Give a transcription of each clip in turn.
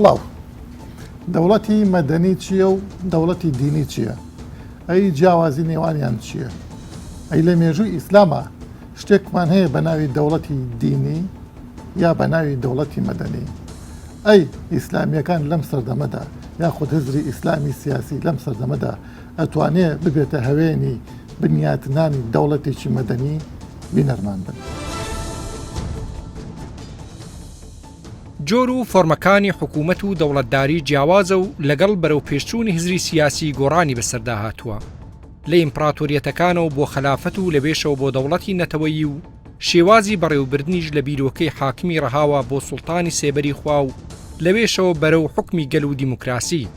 سڵاو. دەوڵەتی مەدەنی چییە و دەوڵەتی دینی چییە؟ ئەی جیاوازی نێوانیان چییە؟ ئەی لە مێژووی ئیسلاما شتێکمان هەیە بە ناوی دەوڵەتی دینی یا بە ناوی دەوڵەتی مەدەنی؟ ئەی ئیسلامییەکان لەم سەردەمەدا یاخود هزری ئیسلامی سیاسی لەم سەردەمەدا ئەتوانێ ببێتە هەوێنی بنیاتنانی دەوڵەتێکی مەدەنی؟ بینەرمان بن. جۆر و فۆرمەکانی حکوومەت و دەوڵەتداری جیاوازە و لەگەڵ بەرەوپێشچوونی هزری سیاسی گۆڕانی بەسەردا هاتووە. لە ئیمپڕاتۆریەتەکانەوە بۆ خەلافەت و لەوێشەوە بۆ دەوڵەتی نەتەوەیی و شێوازی بەڕێوەبردنیش لە بیرۆکەی حاکمی ڕەهاوە بۆ سوڵتانی سێبەری خوا و لەوێشەوە بەرەو حوکمی گەل و دیموکراسی.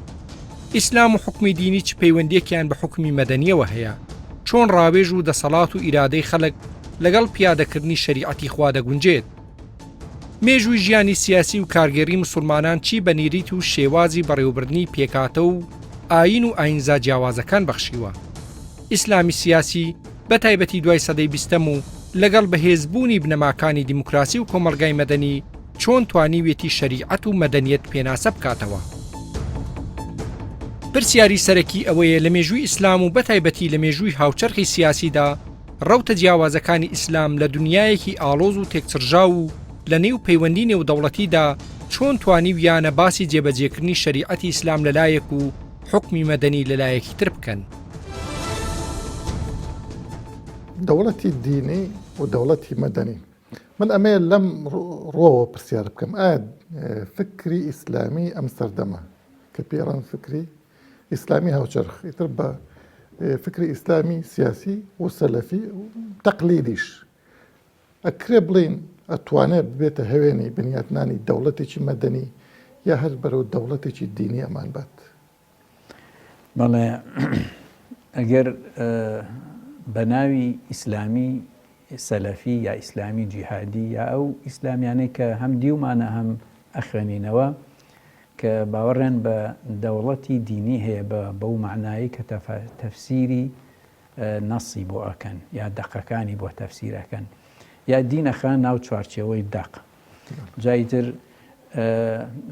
ئیسلام و حوکمی دینی چ پەیوەندیەکیان بە حوکمی مەدەنیەوە هەیە؟ چۆن ڕاوێژ و دەسەڵات و ئیرادەی خەلک لەگەڵ پیادەکردنی شەریعەتی خوا دەگونجێت؟ مێژووی ژیانی سیاسی و کارگێڕی مسوڵمانان چی بە نیریت و شێوازی بەڕێوەبردنی پێکهاتە و ئایین و ئایینزا جیاوازەکان بەخشیوە؟ ئیسلامی سیاسی، بە تایبەتی دوای سەدەی بیستەم و لەگەڵ بەهێزبوونی بنەماکانی دیموکراسی و کۆمەڵگای مەدەنی، چۆن توانیویەتی شەریعەت و مەدەنیەت پێناسە بکاتەوە؟ پرسیاری سەرەکی ئەوەیە لە مێژووی ئیسلام و بەتایبەتی لە مێژووی هاوچەرخی سیاسیدا ڕەوتە جیاوازەکانی ئیسلام لە دونیایەکی ئاڵۆز و تێکچڕژاو و لە نێو پەیوەندی نێودەوڵەتیدا چۆن توانیویانە باسی جێبەجێکردنی شەریعەتی ئیسلام لە لایەک و حوکمی مەدەنی لە لایەکی تر بکەن؟ دەوڵەتی دینی و دەوڵەتی مەدەنی. من ئەمەیە لەم ڕووەوە پرسیار بکەم ئایا فکری ئیسلامی ئەم سەردەمە کە پێی ئەڵێن فکری ئیسلامی هاوچەرخ ئیتر بە فکری ئیسلامی سیاسی و سەلەفی و تەقلیدیش ئەکرێ بڵین ئەتوانێت ببێتە هەوێنی بنیاتنانی دەوڵەتێکی مەدەنی یا هەر بەرەو دەوڵەتێکی دینی ئەمان بات؟ بەڵێ ئەگەر بە ناوی ئیسلامی سەلەفی یا ئیسلامی جیهادی یا ئەو ئیسلامیانەی کە هەم دیومانە هەم ئەخوێنینەوە کە باوەڕیان بە دەوڵەتی دینی هەیە بە بەو مەعنایەی کە تەفسیری نەسی بۆ ئەکەن یا دەقەکانی بۆ تەفسیر ئەکەن یا دین ئەخەنە ناو چوارچێوەی دەق جا ئیتر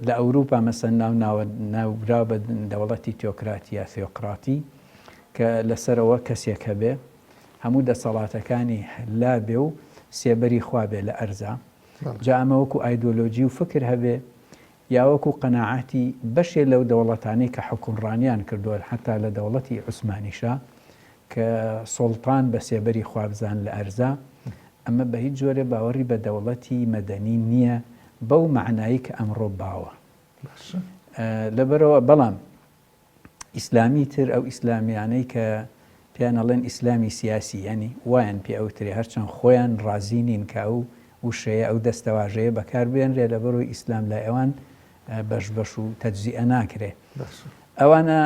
لە ئەوروپا مەسەن ناو ناوە ناوبراو بە دەوڵەتی تیۆکراتی یا ثیۆقراتی کە لەسەرەوە کەسێک هەبێ هەموو دەسەڵاتەکانی لابێ و سێبەری خوا بێ لە ئەرزا جا ئەمە وەکو ئایدۆلۆجی و فکر هەبێ یا وەکو قەناعەتی بەشێ لەو دەوڵەتانەی کە حوکمڕانیان کردووە حەتا لە دەوڵەتی عوسمانیشا کە سوڵتان بە سێبەری خوا بزان لە ئەرزا ئەمە بە هیچ جۆرێ باوەڕی بە دەوڵەتی مەدەنی نییە بەو مەعنای کە ئەمڕۆ باوە لەبەرەوە بەڵام ئیسلامی تر ئەو ئیسلامیانەی کە پێیان ئەڵێن ئیسلامی سیاسی یانی وایان پێ ئەوترێ هەرچەند خۆیان ڕازی نین کە ئەو وشەیە ئەو دەستەواژەیە بەکار بێنرێ لەبەرەوەی ئیسلام لای ئەوان بەش بەش و تەجزیئە ناکرێ ئەوانە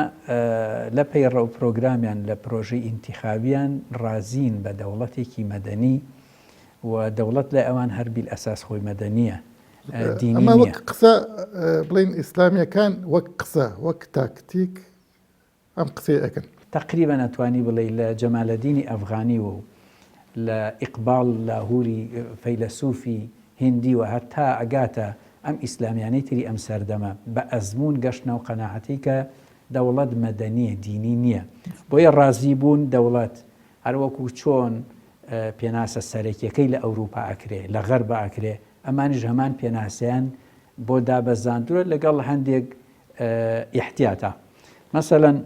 لە پەیڕەو پرۆگرامیان لە پرۆژەی ئینتیخابیان ڕازین بە دەوڵەتێکی مەدەنی و دەوڵەت لای ئەوان هەر بیل ئەساس خۆی مەدەنیە دینی ئەمە نییە. وەک قسە بڵێین ئیسلامیەکان وەک قسە وەک تاکتیک ئەم قسەیە ئەکەن. تەقریبەن ئەتوانی بڵێی لە جەمالەدینی ئەفغانی و لە ئیقباڵ لاهوری فەیلەسوفی هیندی و هەتا ئەگاتە ئەم ئیسلامیانەی تری ئەم سەردەمە بە ئەزموون گەشتنە ئەو قەناعەتەی کە دەوڵەت مەدەنیە دینی نیە بۆیە ڕازی بوون دەوڵەت هەروەکو چۆن پێناسە سەرەکیەکەی لە ئەوروپا ئەکرێ لە غەربا ئەکرێ ئەمانیش هەمان پێناسەیان بۆ دابەزاندووە لەگەڵ هەندێک ئیحتیاتا. مەسەلەن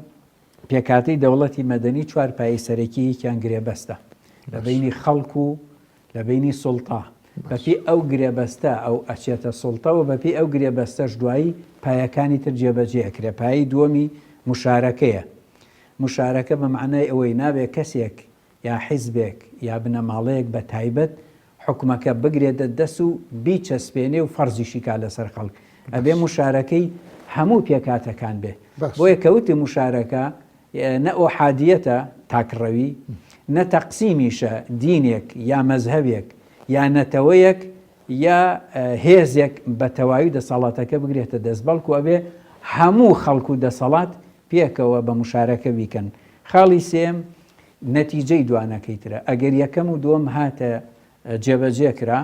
پێکهاتەی دەوڵەتی مەدەنی چوار پایەی سەرەکی یەکیان گرێبەستە لە بەینی خەڵک و لە بەینی سوڵتە. بەپێی ئەو گرێبەستە ئەو ئەچێتە سوڵتەوە بەپێی ئەو گرێبەستەش دوایی پایەکانی تر جێبەجێ ئەکرێ. پایەی دووەمی مشارەکەیە. مشارەکە بە مەعنای ئەوەی نابێ کەسێک یا حیزبێک یا بنەماڵەیەک بە تایبەت حوکمەکە بگرێتە دەس و بیچەسپێنێ و فەرزیشی کا لەسەر خەڵک ئەبێ موشارەکەی هەموو پێکهاتەکان بێ بۆیە کە وتی موشارەکە نە ئۆحادیەتە تاکڕەوی نە تەقسیمیشە دینێک یا مەزهەبێک یا نەتەوەیەک یا هێزێک بە تەواوی دەسەڵاتەکە بگرێتە دەست بەڵکو ئەبێ هەموو خەڵک و دەسەڵات پێکەوە بە مشارەکە بیکەن خاڵی سێم نەتیجەی دوانەکەی ترە ئەگەر یەکەم و دووەم هاتە جێبەجێ کرا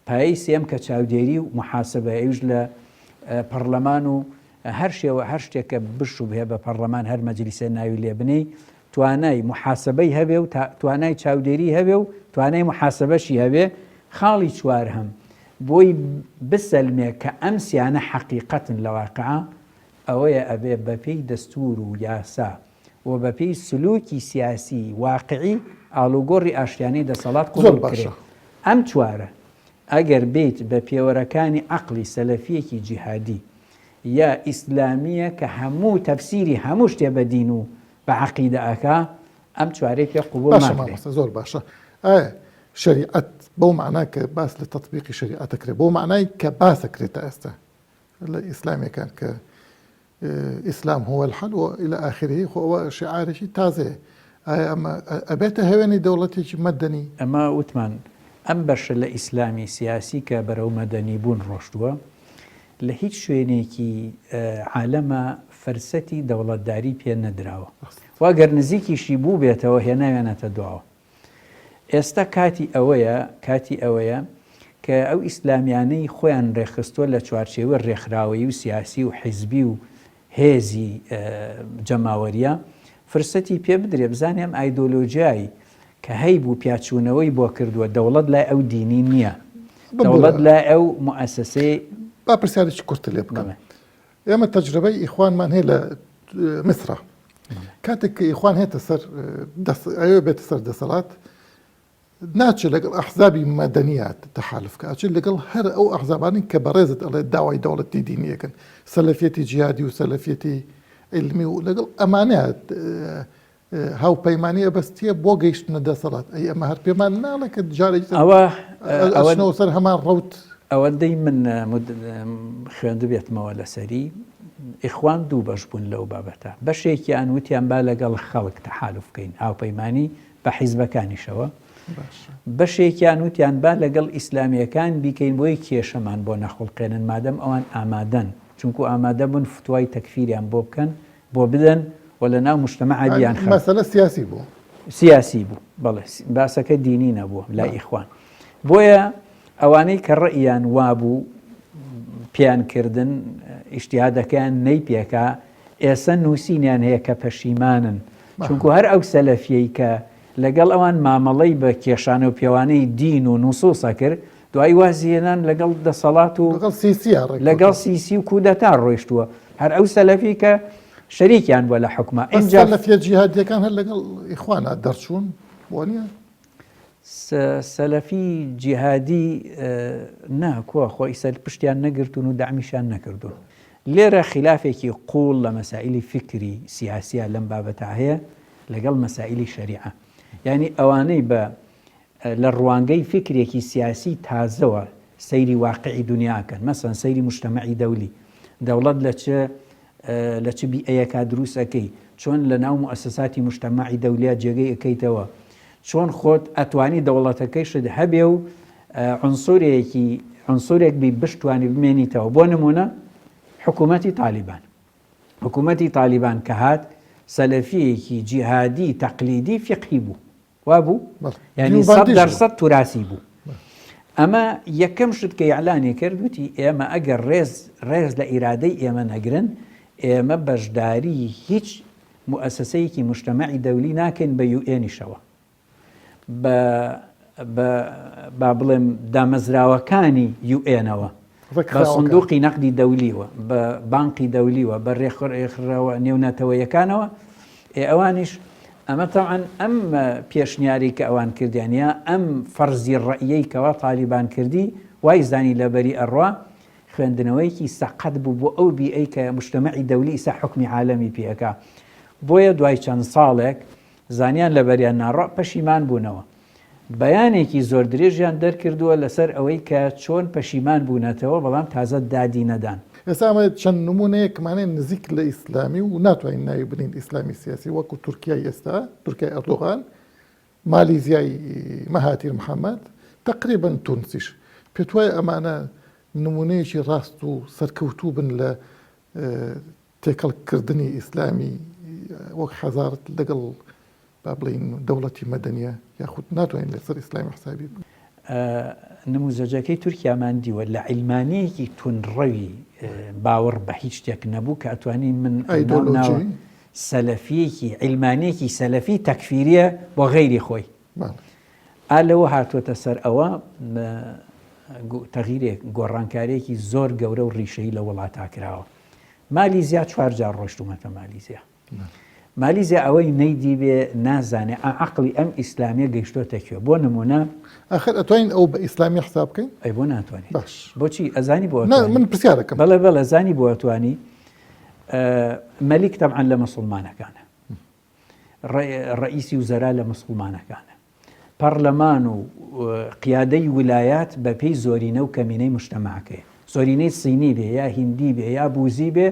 پایەی سێیەم کە چاودێری و موحاسەبەیە ئەویش لە پەڕلەمان و هەر شێوە هەر شتێک کە بشوبهێ بە پەڕلەمان هەر مەجلیسێ ناوی لێ بنێی توانای موحاسەبەی هەبێ و توانای چاودێری هەبێ و توانای موحاسەبەشی هەبێ، خاڵی چوارهەم بۆی بسەلمێ کە ئەم سیانە حەقیقەتن لە واقعا ئەوەیە ئەبێ بەپێی دەستوور و یاسا و بەپێی سلوکی سیاسی واقعی ئاڵوگۆڕی ئاشتیانەی دەسەڵات زۆر قبوڵ بکرێ. باشە. ئەم چوارە ئەگەر بێیت بە پێوەرەکانی عەقڵی سەلەفییەکی جیهادی یا ئیسلامییە کە هەموو تەفسیری هەموو شتێ بە دین و بە عەقیدە ئەکا، ئەم چوارەی پێ قبوڵ باشە ناکرێ. مامۆستا زۆر باشە ئایا شەریعەت بەو مەعنا کە باس لە تەتبیقی شەریعەت ئەکرێ بەو مەعنای کە باس ئەکرێت تا ئێستا لە ئیسلامیەکان کە ئیسلام هو الحل و الى آخره خۆ ئەوە شعارێکی تازەیە ئایا ئەمە ئەبێتە هەوێنی دەوڵەتێکی مەدەنی؟ ئەمە وتمان ئەم بەشە لە ئیسلامی سیاسی کە بەرەو مەدەنی بوون ڕۆشتووە لە هیچ شوێنێکی عالەما فرسەتی دەوڵەتداری پێ نەدراوە و ئەگەر نزیکیشی بووبێتەوە هێناویانەتە دواوە. ئێستا کاتی ئەوەیە کاتی ئەوەیە کە ئەو ئیسلامیانەی خۆیان ڕێکخستووە لە چوارچێوەی ڕێکخراوەیی و سیاسی و حیزبی و هێزی جەماوەریە فرسەتی پێ بدرێ بزانێ ئەم ئایدۆلۆژیای کە هەیبوو پیاچوونەوەی بۆ کردووە دەوڵەت لای ئەو دینی نییە دەوڵەت لای ئەو موئەسەسەی با پرسیارێکی کورتت لێ بکەم ئێمە تەجربەی ئیخوانمان هەیە لە میسرا کاتێک کە ئیخوان هێتە سەر ئەوێ بێتە سەر دەسەڵات ناچێت لەگەڵ ئەحزابی مەدەنیات تەحالف کە ئەچێت لەگەڵ هەر ئەو ئەحزابانی کە بەڕێزت ئەڵێ داوای دەوڵەتی دینیەکەن سەلەفیەتی جیادی و سەلەفیەتی علمی و لەگەڵ ئەمانە هاوپەیمانی ئەبەستیە بۆ گەیشتنە دەسەڵات ئەی ئەمە هەر پێمان ناڵێ کە جارێکی تر ئەوە ئەچنەوە سەر هەمان ڕەوت؟ ئەوەندەی من خوێندبێتمەوە لەسەری ئیخوان دوو بەش بوون لەو بابەتە بەشێکیان وتیان با لەگەڵ خەڵک تەحالف بکەین هاوپەیمانی بە حیزبەکانیشەوە بەشێکیان وتیان با لەگەڵ ئیسلامیەکان بیکەین بۆی کێشەمان بۆ نەخوڵقێنن مادەم ئەوان ئامادەن چونکو ئامادە بوون فتوای تەکفیریان بۆ بکەن بۆ بدەن و لە ناو موجتەمەعا بیانخەن. مەسەلە سیاسی بوو. سیاسی بوو بەڵێ باسەکە دینی نەبووە لای ئیخوان بۆیە ئەوانەی کە ڕەئیان وابوو پێیان کردن ئیجتیهادەکەیان نەیپێکا ئێسە نووسینیان هەیە کە پەشیمانن چونکو هەر ئەو سەلەفیەی کە لەگەڵ ئەوان مامەڵەی بە کێشانە و پێوانەی دین و نوسوسە کرد دوایی وازی هێنان لەگەڵ دەسەڵات و لەگەڵ سیسیا ڕێککەوتن. لەگەڵ سیسی و کودەتا ڕۆیشتووە هەر ئەو سەلەفی کە شەریکیان بووە لە حوکما بەس ئینجا سەلەفیە جیهادیەکان هەر لەگەڵ ئیخوانا دەرچوون بۆ نیە؟ سەلەفی جیهادی نا کوا خۆ ئیسە پشتیان نەگرتوون و دەعمیشیان نەکردوون لێرە خیلافێکی قووڵ لە مەسائیلی فیکری سیاسیە لەم بابەتە هەیە لەگەڵ مەسائیلی شەریعە یانی ئەوانەی بە لە ڕوانگەی فیکرێکی سیاسی تازەوە سەیری واقعی دونیا ئەکەن، مەسەلەن سەیری موجتەمەعی دەولی، دەوڵەت لە چ لە چ بیئەیەکا دروست ئەکەی، چۆن لە ناو موئەسەساتی موجتەمەعی دەولیا جێگەی ئەکەیتەوە، چۆن خۆت ئەتوانی دەوڵەتەکەیشت هەبێ و عونسورێکی عونسورێک بی بشتوانی بمێنیتەوە، بۆ نموونە حکوومەتی تالیبان. حکوومەتی تالیبان کە هات سەلەفییەکی جیهادی تەقلیدی فیقهی بوو. وابوو یعنی 100% توراسی بوو ئەمە یەکەم شت کە ئیعلانی کرد وتی ئێمە ئەگەر ڕێز ڕێز لە ئیرادەی ئێمە نەگرن ئێمە بەشداری هیچ موئەسەسەیەکی موجتەمەعی دەولی ناکەین بە UN یشەوە بە با بڵێم دامەزراوەکانی UN ەوە بە سندوقی نەقدی دەولیوە، بە بانقی دەولیوە، بە رێکخراوە نێونەتەوەیەکانەوە، ئێ ئەوانیش ئەمە تەبعەن ئەم پێشنیارەی کە ئەوان کردیان یا ئەم فەرزی ڕەئیەی کەوا تالیبان کردی وای زانی لەبەری ئەڕوا خوێندنەوەیەکی سەقەت بوو بۆ ئەو بیئەی کە موجتەمەعی دەولی ئیسا حوکمی عالەمی پێ ئەکا بۆیە دوای چەند ساڵێک زانیان لەبەریان ناڕوا پەشیمان بوونەوە. بەیانێکی زۆر درێژیان دەرکردووە لەسەر ئەوەی کە چۆن پەشیمان بوونەتەوە بەڵام تازە دادی نەدان. ئێستا ئەمە چەند نموونەیەکمان هەیە نزیک لە ئیسلامی و ناتوانین ناوی بنێین ئیسلامی سیاسی وەکو تورکیای ئێستا، تورکیای ئەردۆغان، مالیزیای مەهاتیر محەمەد، تەقریبەن تونسیش. پێتوایە ئەمانە نموونەیەکی ڕاست و سەرکەوتوو بن لە تێکەڵکردنی ئیسلامی وەک حەزارەت لەگەڵ با بڵێین دەوڵەتی مەدەنیە یاخود ناتوانین لەسەر ئیسلامی حسابی بکەین؟ نموزەجەکەی تورکیامان دیوە لە عیلمانیەکی توندڕەوی باوەڕ بە هیچ شتێک نەبوو کە ئەتوانی من ئایدۆلۆژی سەلەفیەکی عیلمانیەکی سەلەفی تەکفیریە بۆ غەیری خۆی ئا لەوە هاتووەتە سەر ئەوە تەغیرێک گۆڕانکاریەکی زۆر گەورە و ڕیشەی لە وڵاتا کراوە مالیزیا چوار جار ڕۆشتومەتە مالیزیا مالیزیا ئەوەی نەیدیبێ نازانێ ئا عەقڵی ئەم ئیسلامیە گەیشتۆتە کوێ بۆ نمونە. ئاخر ئەتوانین ئەو بە ئیسلامی حساب بکەین؟ ئەی بۆ ناتوانیت؟ باش. بۆچی ئەزانی بۆ نا من پرسیارەکەم. بەڵێ بەڵێ زانی بۆ ئەتوانی مەلیک تەبعەن لە مسوڵمانەکانە ڕەئیسی وزەرا لە مسوڵمانەکانە پەڕلەمان و قیادەی ولایات بە پێی زۆرینە و کەمینەی مجتەماعەکەیە. زۆرینەی سینی بێ یا هیندی بێ یا بوزی بێ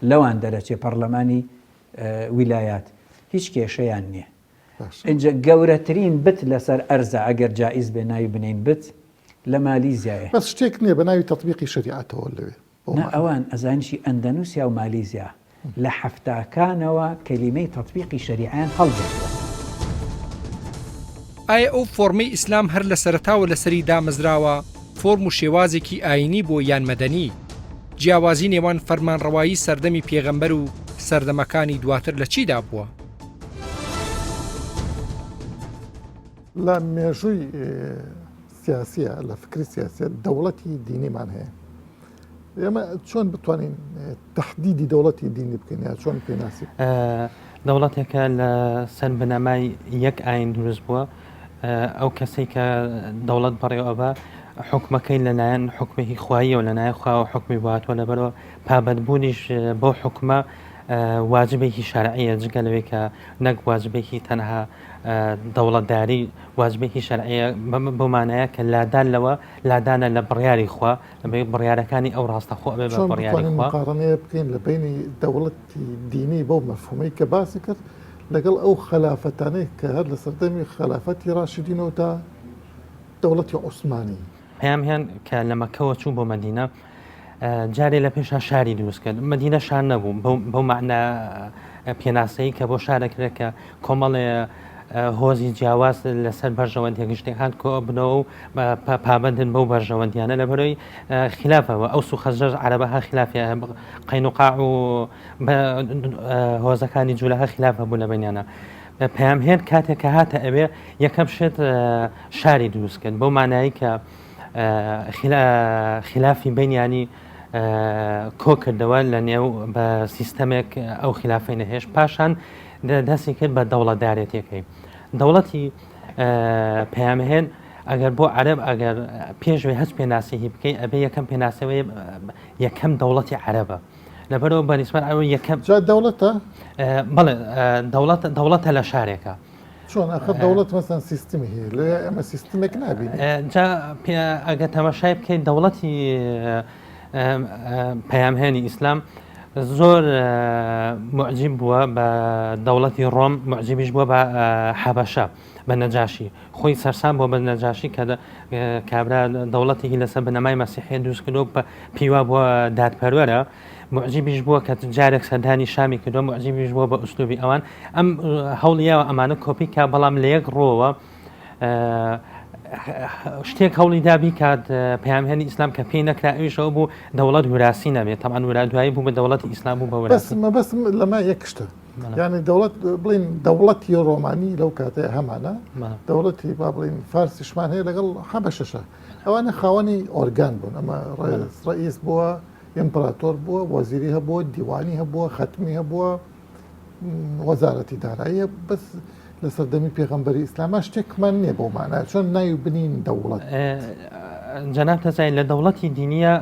لەوان دەرەچێ پەڕلەمانی ولایات. هیچ کێشەیان نیە. ئینجا گەورەترین بت لەسەر ئەرزە ئەگەر جائیز بێ ناوی بنێین بت لە مالیزیایە. بەس شتێک نیە بە ناوی تەتبیقی شەریعەتەوە لەوێ. نا ئەوان ئەزانی چی ئەندەنوسیا و مالیزیا لە حەفتاکانەوە کەلیمەی تەتبیقی شەریعەیان هەڵگرتووە. ئایا ئەو فۆڕمەی ئیسلام هەر لە سەرەتاوە لەسەری دامەزراوە فۆرم و شێوازێکی ئایینی بووە یان مەدەنی؟ جیاوازی نێوان فەرمانڕەوایی سەردەمی پێغەمبەر و سەردەمەکانی دواتر لە چیدا بووە؟ لە مێژووی سیاسیە لە فکری سیاسیە دەوڵەتی دینیمان هەیە ئێمە چۆن بتوانین تهدیدی دەوڵەتی دینی بکەین یا چۆن پێناسی دەوڵەتێکە لە سەر بنەمای یەک ئاین دروست بووە ئەو کەسێک کە دەوڵەت بەڕێوە بە حکومەکەی لەلایەن حکومێکی خواییەوە لەلایەن خواوە حکومی باتوە لەبەرەوە پابندبوونیش بۆ حکومە واجبێکی شەرعیە جگە لەوەی کە نەک واجبێکی تەنها دەوڵەتداری واجبێکی شەرعیە بەو مانایە کە لادان لەوە لادانە لە بڕیاری خوا بڕیارەکانی ئەو ڕاستەخۆ ئەبێ بە بڕیاری خوا. مقارنەیە بکەین لە بینی دەوڵەتی دینی بەو مەفهومەی کە باسی کرد لەگەڵ ئەو خەلافەتانەی کە هەر لە سەردەمی خەلافەتی ڕاشدینەوە تا دەوڵەتی عوسمانی. پەیامهێن کە لە مەککەوە چوو بۆ مەدینە جارێ لە پێشا شاری دروست کرد مەدینە شار نەبوو بەو مەعنا پێناسەی کە بۆ شارەکرێت کە کۆمەڵێ هۆزی جیاواز لەسەر بەرژەوەندیە گشتەکان کۆبنەوە و پابندن بەو بەرژەوەندیانە لە بەرەی خلافەوە ئەو سوخەزرەج عەرەبەها خلافی قەینوقاع و هۆزەکانی جوولەها خلاف هەبوو لە بینیانە پەیامهێن کاتێک کە هاتە ئەوێ یەکەم شت شاری دروست کرد بەو مانایی کە خلافی بینیانی کۆکردەوە لە نێو بە سیستەمێک ئەو خلافەی نەهێشت پاشان دەستی کرد بە دەوڵەتدارێتیەکەی دەوڵەتی پەیامهێن ئەگەر بۆ عەرەب ئەگەر پێشوێ هەچ پێناسەیەکی بکەی ئەبێ یەکەم پێناسەوەی یەکەم دەوڵەتی عەرەبە لەبەرەوە بە نیسبەت ئەوە یەکەم جا دەوڵەتە بەڵێ دەوڵەت دەوڵەتە لە شارێکە چۆن ئەخە دەوڵەت مەسەن سیستمی هەیە لێ ئەمە سیستمێک نابینی جا ئەگە تەماشای بکەیت دەوڵەتی پەیامهێنی ئیسلام زۆر معجیب بووە بە دەوڵەتی ڕۆم معجیبیش بووە بە حەبەشە بە نەجاشی خۆی سەرسام بووە بە نەجاشی کە کابرا دەوڵەتێکی لەسەر بنەمای مەسیحیە دروست کردووە پێی بووە دادپەروەرە معجیبیش بووە کە جارێک سەردانی شامی کردووە معجیبیش بووە بە ئوسلوبی ئەوان ئەم هەوڵیاوە ئەمانە کۆپی کا بەڵام لە یەک ڕۆوە شتێک هەوڵی دا بیکات پەیامهێنی ئیسلام کە پێی نەکرا ئەویشەوە بوو دەوڵەت وراسی نەبێت تەمان ورا دوایی بوو بە دەوڵەتی ئیسلام بوو بە وراسی مەبەستم لەمە یەک شتە یعنی دەوڵەت بڵین دەوڵەتی ڕۆمانی لەو کاتەیە هەمانە دەوڵەتی با بڵین فارسیشمان هەیە لەگەڵ حەبەشەشە ئەوانە خاوەنی ئۆرگان بوون ئەمە ڕئیس بووە ئیمپراتۆر بووە وەزیری هەبووە دیوانی هەبووە خەتمی هەبووە وەزارەتی داراییە بەس لە سەردەمی پێغەمبەری ئیسلاما شتێکمان نییە بۆ مانا چۆن ناوی بنین دەوڵەت جەناب تەزای لە دەوڵەتی دینیە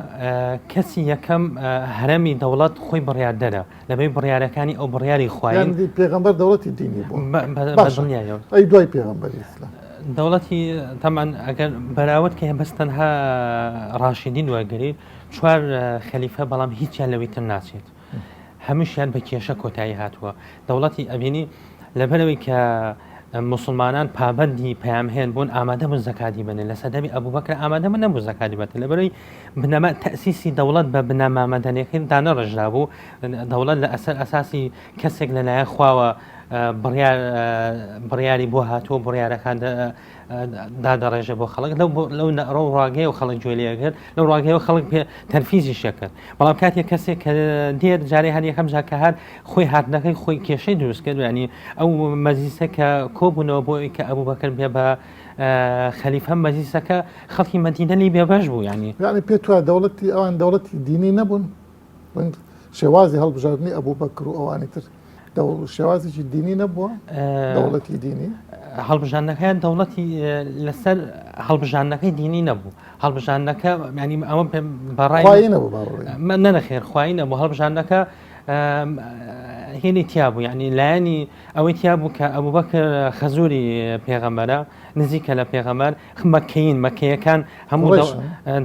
کەسی یەکەم هەرەمی دەوڵەت خۆی بڕیاردەرە لەبەی بڕیارەکانی ئەو بڕیاری خوایین پێغەمبەر دەوڵەتی دینی بوو ئەی دوای پێغەمبەری ئیسلام دەوڵەتی تەمان ئەگەر بەراورد کە بەس تەنها ڕاشیدین وەرگریت چوار خەلیفە بەڵام هیچیان لەوەی تر ناچێت هەمووشیان بە کێشە کۆتایی هاتووە دەوڵەتی ئەبینی لەبەرەوەی کە مسلمانان پابندی پەیامهێن بوون ئامادە بوون زەکاتی بنێن لە سەردەمی ئەبوبەکر ئامادە بوون نەبوو زەکاتی بەتن لەبەرەوەی بنەما تەسیسی دەوڵەت بە بنەما مەدەنیەکەی دانەڕێژرابوو دەوڵەت لە ئەسەر ئەساسی کەسێک لەلایەن خواوە بڕیار بڕیاری بۆ هاتووە بڕیارەکان دادەڕێژە بۆ خەڵک لەو لەو ڕەو ڕاگەیە و خەڵک گوێ لێ لەو ڕاگەیەوە خەڵک پێ تەنفیزیش کرد بەڵام کاتێک کەسێک کە دێت جارێ هەر یەکەم جار کە هات خۆی هاتنەکەی خۆی کێشەی دروست کرد ینی ئەو مەجلیسە کە کۆبوونەوە بۆ ئەوی کە ئەبوو بەکر بێ بە خەلیفە مەجلیسەکە خەڵکی مەدینە لی بێبەش بوو ینی یعنی پێت وایە دەوڵەتی ئەوان دەوڵەتی دینی نەبوون شێوازی هەڵبژاردنی ئەبوو بەکر و ئەوانی تر شێوازێکی دینی نەبووە دەوڵەتی دینی هەڵبژاردنەکەیان دەوڵەتی لەسەر هەڵبژاردنەکەی دینی نەبوو هەڵبژاردنەکە ینی ئەوە بەڕای نەبوو نەخێر خوای نەبوو هەڵبژاردنەکە هێنی تیا بوو ینی لایەنی ئەوەی تیا بوو کە ئەبوو بەکر خەزوری پێغەمبەرە نزیکە لە پێغەمبەر مەکەین مەکەیەکان هەموو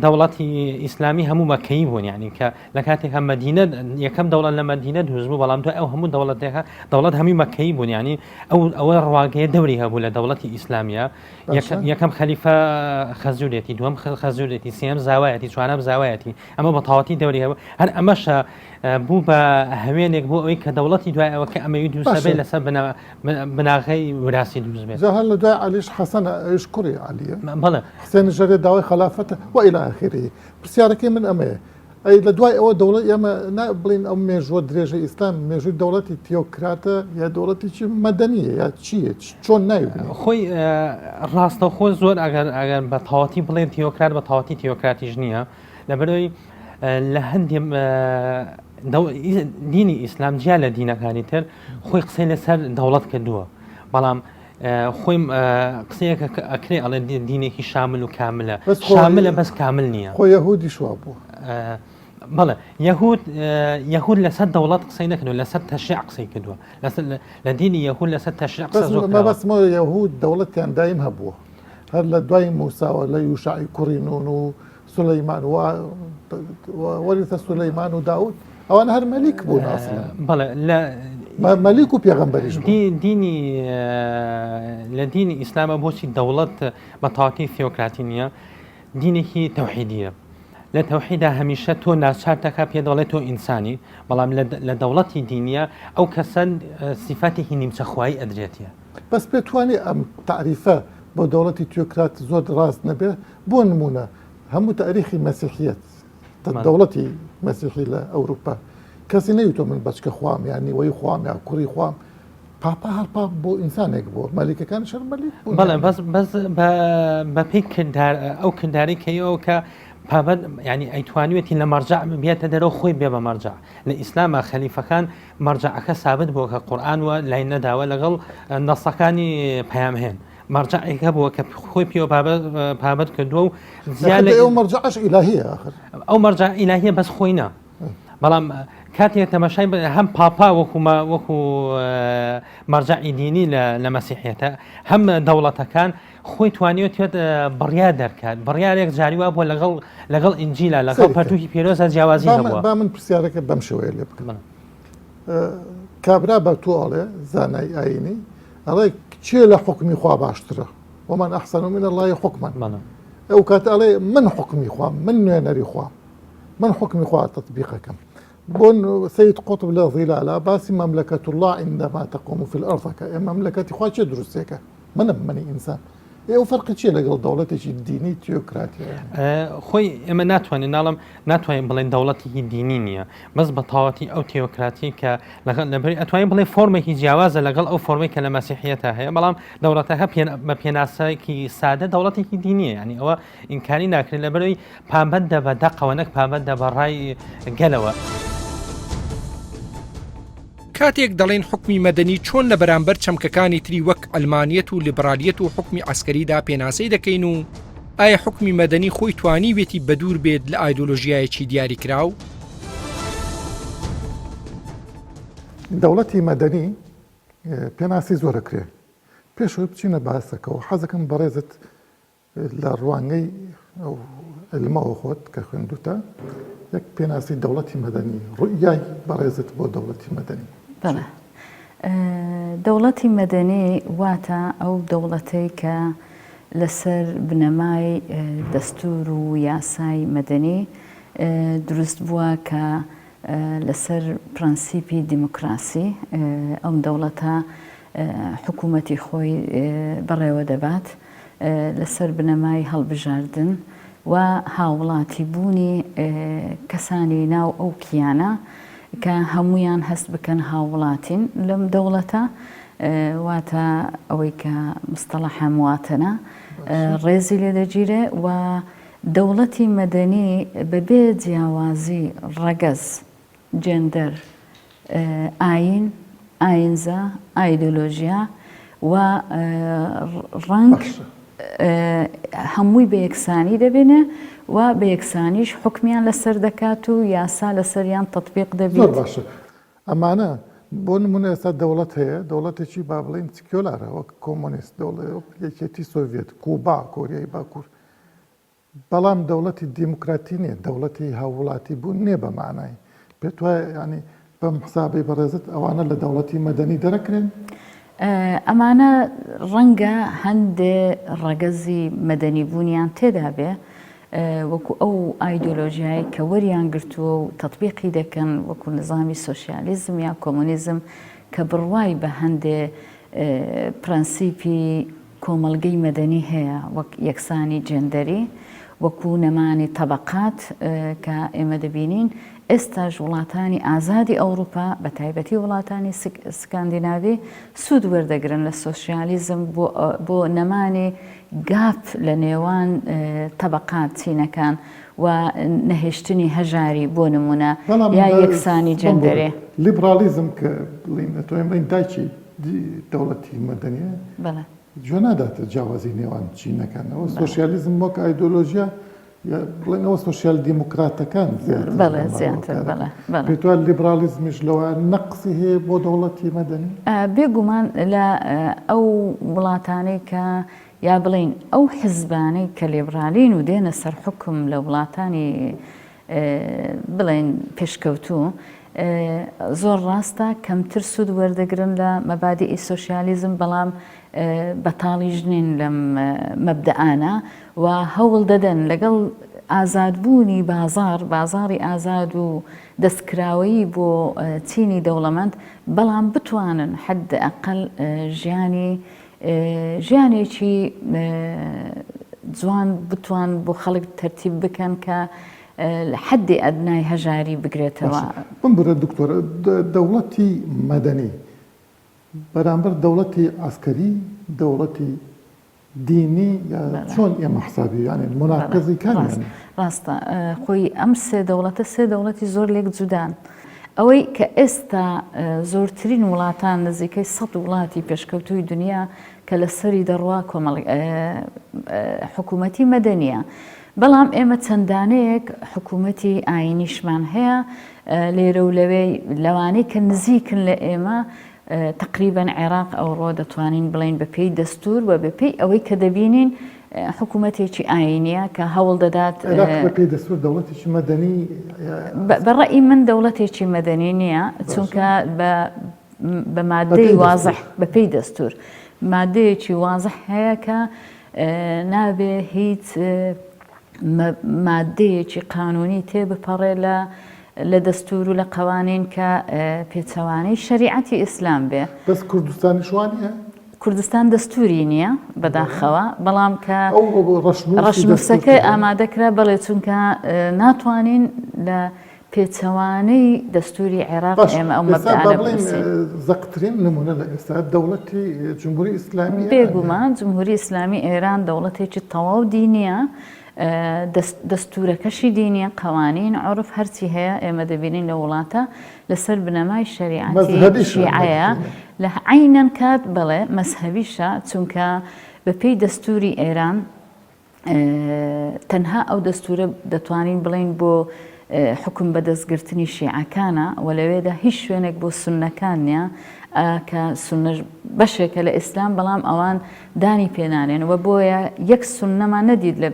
دەوڵەتی ئیسلامی هەموو مەکەی بوون ینی کە لە کاتێک هەم مەدینە یەکەم دەوڵەت لە مەدینە دروست بوو بەڵام دوای ئەو هەموو دەوڵەتێکە دەوڵەت هەمووی مەکەی بوون ینی ئەو ئەوە ڕواگەیە دەوری هەبوو لە دەوڵەتی ئیسلامیە یەکەم خەلیفە خەزورێتی دووەم خەزورێتی سێم زاوایەتی چوارەم زاوایەتی ئەمە بە تەواوەتی دەوری هەبوو هەر ئەمەشە بوو بە هەوێنێک بۆ ئەوەی کە دەوڵەتی دوای ئەوە کە ئەمەوی دروست بێت لەسەر بناغەی وراسی دروست بێت جا هەر لە دوای عەلیش حەسەنە ئەویش کوڕی عەلیە بەڵێ حسێن ژەرێ داوای خەلافەتە و ئیلا ئاخیری پرسیارەکەی من ئەمەیە ئەی لە دوای ئەوە دەوڵەت ئێمە نا بڵین ئەو مێژووە درێژە ئیسلام مێژووی دەوڵەتی تیۆکراتە یا دەوڵەتێکی مەدەنیە یا چییە چۆن ناوی بنێین؟ خۆی ڕاستەوخۆ زۆر ئەگەر ئەگەر بە تەواتی بڵێن تیۆکرات بە تەواتی تیۆکراتیش نییە لەبەرەوەی لە هەندێ دینی ئیسلام جیا لە دینەکانی تر خۆی قسەی لەسەر دەوڵەت کردووە بەڵام خۆی قسەیەکە کە ئەکرێ ئەڵێ دینێکی شامل و کاملە شاملە بەس کامل نییە خۆ یەهودیش وا بووە. بەڵێ یەهود یەهود لەسەر دەوڵەت قسەی نەکردووە لەسەر تەشریع قسەی کردووە لەسەر لە دینی یەهود لەسەر تەشریع قسە زۆر کراوە. مەبەستمەوە یەهود دەوڵەتیان دایم هەبووە هەر لە دوای موساوە لە یوشعی کوڕی نون و سولەیمان و وەریثە سولەیمان و داود ئەوان هەر مەلیک بوون ئەسڵەن. بەڵێ لە مەلیک و پێغەمبەریش بوون. دینی لە دینی ئیسلامە بۆچی دەوڵەت بە تەواوەتی ثیۆکراتی نییە دینێکی تەوحیدیە لە تەوحیدا هەمیشە تۆ ناچار دەکا پێ دەڵێ تۆ ئینسانی بەڵام لە دەوڵەتی دینیە ئەو کەسە سیفاتێکی نیمچە خوایی ئەدرێتە. بەس پێت وانیە ئەم تەعریفە بۆ دەوڵەتی تیۆکرات زۆر ڕاست نەبێ؟ بۆ نموونە هەموو تاریخی مەسیحیەت دەوڵەتی مەسیحی لە ئەوروپا کەسی نەیوتۆ من بەچکە خوام یان نیوەی خوام یا کوڕی خوام پاپا هەر پاپ بۆ ئینسانێک بووە مەلیکەکان شەر مەلیک بوون بەڵێ بەس بەس بە پێی کردار ئەو کرداری کە ئەو کە پابەند ینی ئەیتوانیوێتی لە مەرجع بێتە دەرەوە خۆی بێ بە مەرجع لە ئیسلامە خەلیفەکان مەرجعەکە سابت بووە کە قورئان وە لای نەداوە لەگەڵ نەسەکانی پەیامهێن مەرجعێک هەبووە کە خۆی پێوە پابەند کردووە و زیاد لە ئەو مەرجعش ئیلاهیە آخر ئەو مەرجع ئیلاهیە بەس خۆی نا بەڵام کاتێک تەماشای هەم پاپا وەکو وەکو مەرجعی دینی لە مەسیحێتە هەم دەوڵەتەکان خۆی توانیوێت بڕیار دەرکات بڕیارێک جاری وا بووە لەگەڵ لەگەڵ ئینجیلا لەگەڵ پەرتوکی پیرۆزە جیاوازی هەبووە با من پرسیارەکە بەم شێوەیە لێ بکەم کابرا بە تۆ ئەڵێ زانای ئاینی ئەڵێ کێ لە حکمی خوا باشترە ومن احسن من الله حکما ئەو کاتە ئەڵێ من حکمی خوام من نوێنەری خوام من حکمی خوا تطبیقەکەم بۆ سید قطب لە ظیلالا باسی مملکت الله عندما تقوم في الارض کە ئێ مملکەتی خوا چێ دروستێکە منم منی ئینسان ئێ ئەو فەرقی چییە لەگەڵ دەوڵەتێکی دینی تیۆکراتی؟ خۆی ئێمە ناتوانین ناڵم ناتوانین بڵێن دەوڵەتێکی دینی نییە بەس بە تەواوەتی ئەو تیۆکراتی کە لەگەڵ لەبەری ئەتوانین بڵێ فۆرمێکی جیاوازە لەگەڵ ئەو فۆرمێک کە لە مەسیحیەتە هەیە بەڵام دەوڵەتەکە بە پێناسەیەکی سادە دەوڵەتێکی دینیە ینی ئەوە ئینکاری ناکرێت لەبەرەوەی پابەندە بە دەقەوە نەک پابەندە بە ڕای گەلەوە. کاتێک دەڵێین حوکمی مەدەنی چۆن لە بەرامبەر چەمکەکانی تری وەک عەلمانیەت و لیبرالیەت و حوکمی عەسکەریدا پێناسەی دەکەین و ئایا حوکمی مەدەنی خۆی توانیوێتی بەدوور بێت لە ئایدۆلۆژیایەکی دیاریکراو؟ دەوڵەتی مەدەنی پێناسی زۆر ئەکرێ. پێش ئەوەی بچینە باسەکەوە حەزەکەم بەڕێزت لە ڕوانگەی ئەو عیلمەوە خۆت کە خوێندوتە یەک پێناسی دەوڵەتی مەدەنی ڕوئیای بەڕێزت بۆ دەوڵەتی مەدەنی بەڵێ دەوڵەتی مەدەنی واتە ئەو دەوڵەتەی کە لەسەر بنەمای دەستور و یاسای مەدەنی دروست بووە کە لەسەر پرەنسیپی دیموکراسی ئەو دەوڵەتە. حکوومەتی خۆی بەڕێوە دەبات لەسەر بنەمای هەڵبژاردن و هاوڵاتی بوونی کەسانی ناو ئەو کیانە کە هەموویان هەست بکەن هاووڵاتین لەم دەوڵەتە واتە ئەوەی کە مستەڵەحە مواتەنە ڕێزی لێ دەگیرێ و دەوڵەتی مەدەنی بەبێ جیاوازی ڕەگەز، جێندەر، ئایین، ئاینزا، ئایدۆلۆژیا و ڕەنگ هەمووی بە یەکسانی دەبینێ و بە یەکسانیش حوکمیان لەسەر دەکات و یاسا لەسەریان تەتبیق دەبیت. زۆر باشە ئەمانە بۆ نمونە ئێستا دەوڵەت هەیە دەوڵەتێکی با بڵێین سکیۆلارە وەک کۆمۆنیست دەوڵەت یەکێتی سۆڤێت کوبا کۆریای باکوور بەڵام دەوڵەتی دیموکراتی نیە دەوڵەتی هاووڵاتی بوون نیە بە مەعنای پێت وایە یانی بەم حسابەی بەڕێزت ئەوانە لە دەوڵەتی مەدەنی دەرەکرێن؟ ئەمانە ڕەنگە هەندێ ڕەگەزی مەدەنی بوونیان تێدا بێ وەکو ئەو ئایدۆلۆژیای کە وەریان گرتووە و تەتبیقی دەکەن وەکو نظامی سۆسیالیزم یا کۆمۆنیزم کە بڕوای بە هەندێ پرەنسیپی کۆمەڵگەی مەدەنی هەیە وەک یەکسانی جێندەری، وەکو نەمانی تەبەقات کە ئێمە دەبینین ئێستاش وڵاتانی ئازادی ئەوڕوپا بە تایبەتی وڵاتانی سکاندیناوی سوود وەردەگرن لە سۆسیالیزم بۆ نەمانی gap لە نێوان تەبەقات چینەکان و نەهێشتنی هەژاری بۆ نمونە یا یەکسانی جێندەری. لیبراڵیزم کە بڵێین ئەتوانین بڵێین دایکی دەوڵەتی مەدەنیە گوێ ناداتە جیاوازی نێوان چینەکان ئەوە سۆسیالیزم وەک ئایدۆلۆژیا بڵێن ئەوە سۆسیال دیموکراتەکان زیاتر پێت وایە لیبرالیزمیش لەوە نەقسی هەیە بۆ دەوڵەتی مەدەنی؟ بێگومان لە ئەو وڵاتانەی کە یا بڵین ئەو حزبانەی کە لیبرالین و دێنە سەر حکم لە وڵاتانی بڵێین پێشکەوتوو، زۆر ڕاستە کەمتر سوود وەردەگرن لە مەبادیئی سۆسیالیزم، بەڵام بەتاڵیش نین لەم مەبدەئانە و هەوڵ دەدەن لەگەڵ ئازادبوونی بازاڕ، بازاڕی ئازاد و دەستکراوەیی بۆ چینی دەوڵەمەند، بەڵام بتوانن حد اقل ژیانی ژیانێکی جوان بتوان بۆ خەڵک تەرتیب بکەن کە حەدی ئەدنای هەژاری بگرێتەوە. بمبورە دکتۆر دەوڵەتی مەدەنی بەرامبەر دەوڵەتی عەسکەری دەوڵەتی دینی یا چۆن ئێمە حسابی یانی موناقزی کامیانە؟ ڕاستە خۆی ئەم سێ دەوڵەتە سێ دەوڵەتی زۆر لێک جودان. ئەوەی کە ئێستا زۆرترین وڵاتان نزیکەی سەد وڵاتی پێشکەوتووی دنیا کە لەسەری دەڕوا کۆمەڵ حکوومەتی مەدەنیە. بەڵام ئێمە چەند دانەیەک حکوومەتی ئاینیشمان هەیە لێرە و لەوێ لەوانەی کە نزیکن لە ئێمە تەقریبەن عێراق ئەوڕۆ دەتوانین بڵێین بە پێی دەستوور و بە پێی ئەوەی کە دەبینین حکوومەتێکی ئایینیە کە هەوڵ دەدات. عێراق بە پێی دەستوور دەوڵەتێکی مەدەنی؟ بە ڕەئی من دەوڵەتێکی مەدەنی نییە، چونکە بە مادەی وازح بە پێی دەستوور مادەیەکی وازح هەیە کە نابێ هیچ مادەیەکی قانونی تێبپەڕێ لە لە دەستور و لە قەوانین کە پێچەوانەی شەریعەتی ئیسلام بێ. بەس کوردستانیش وا نییە؟ کوردستان دەستوری نییە بەداخەوە، بەڵام کە ڕەشنووسەکە ئامادە کرا بەڵێ چونکە ناتوانین لە پێچەوانەی دەستوری عێراق ئێمە ئەو مەبدەئانە بنووسین. زەقترین نمونە لە ئێستا دەوڵەتی جمهوری ئیسلامی بێگومان جمهوری ئیسلامی ئێران دەوڵەتێکی تەواو دینیە دەستورەکەشی دینیە قوانین عرف هەرچی هەیە ئێمە دەبینین لە وڵاتە لەسەر بنەمای شەریعەتی شیعەیە لە عینەن کات بەڵێ مەزهەبیشە چونکە بەپێی دەستوری ئێران تەنها ئەو دەستورە دەتوانین بڵێین بۆ حوکم بەدەستگرتنی شیعەکانە و لەوێدا هیچ شوێنێک بۆ سوننەکان نییە کە سوننەش بەشێکە لە ئیسلام بەڵام ئەوان دانی پێنانێن و بۆیە یەک سوننەمان نەدیت لە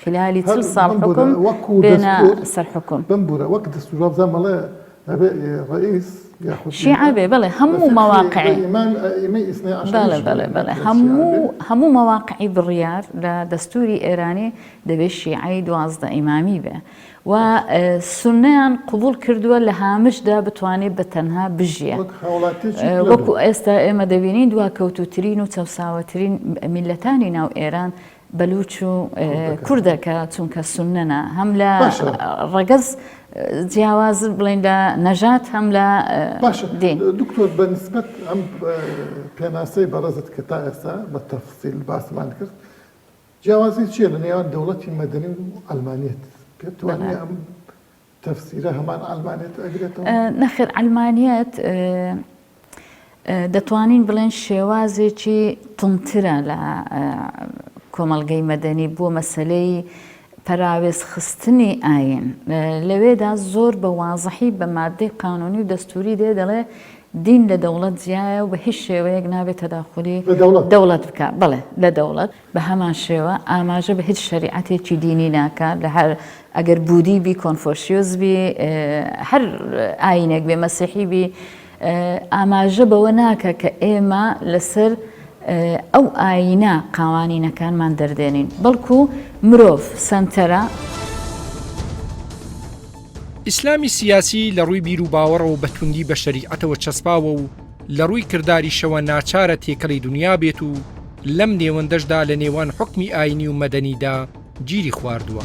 خلالی چل ساڵ حوکم بێنە سەر حوکم. بمبورە وەک دەستور وابزانم ئەڵێ. ئەبێ ڕئیس یاخود شیعە بێ بەڵێ هەموو مەواقعی ئیمام ئەئیمەی ئیسنەی عەشەریش بەڵێ بەڵێ بەڵێ هەموو هەموو مەواقعی بڕیار لە دەستوری ئێرانی دەبێ شیعەی 12 ئیمامی بێ و سوننەیان قبوڵ کردووە لە هامشدا بتوانێت بە تەنها بژیە وەکو ئێستا ئێمە دەبینین دواکەوتوترین و چەوساوەترین میللەتانی ناو ئێران بەلوچ و کوردە کە چونکە سوننەنە هەم لە ڕەگەز جیاواز بڵێن لە نەژاد هەم لە دین. دکتۆر بە نسبەت ئەم پێناسەی بەڕێزت کە تا ئێستا بە تەفسیل باسمان کرد جیاوازی چییە لە نێوان دەوڵەتی مەدەنی و عەلمانیەت؟ پێت وانیە ئەم تەفسیرە هەمان عەلمانیەت ئەگرێتەوە؟ نەخێر عەلمانیەت دەتوانین بڵێن شێوازێکی توندترە لە کۆمەڵگەی مەدەنی بۆ مەسەلەی پەراوێز خستنی ئاین لەوێدا زۆر بە وازحی بە مادەی قانونی و دەستوری دێ دەڵێ دین لە دەوڵەت جیایە و بە هیچ شێوەیەک نابێت تەداخولی دەوڵەت بکا بەڵێ لە دەوڵەت بە هەمان شێوە ئاماژە بە هیچ شەریعەتێکی دینی ناکات لە هەر ئەگەر بودی بی کۆنفۆشیۆس بی هەر ئاینێک بێ مەسیحی بی ئاماژە بەوە ناکە کە ئێمە لەسەر ئەو ئایینە قاوانینەکانمان دەردێنین، بەڵکو مرۆڤ سەنتەرە. ئیسلامی سیاسی لە ڕووی بیروباوەڕەوە بە توندی بە شەریعەتەوە چەسپاوە و لە ڕووی کرداریشەوە ناچارە تێکەڵی دونیا بێت و لەم نێوەندەشدا لە نێوان حوکمی ئایینی و مەدەنیدا گیری خواردووە.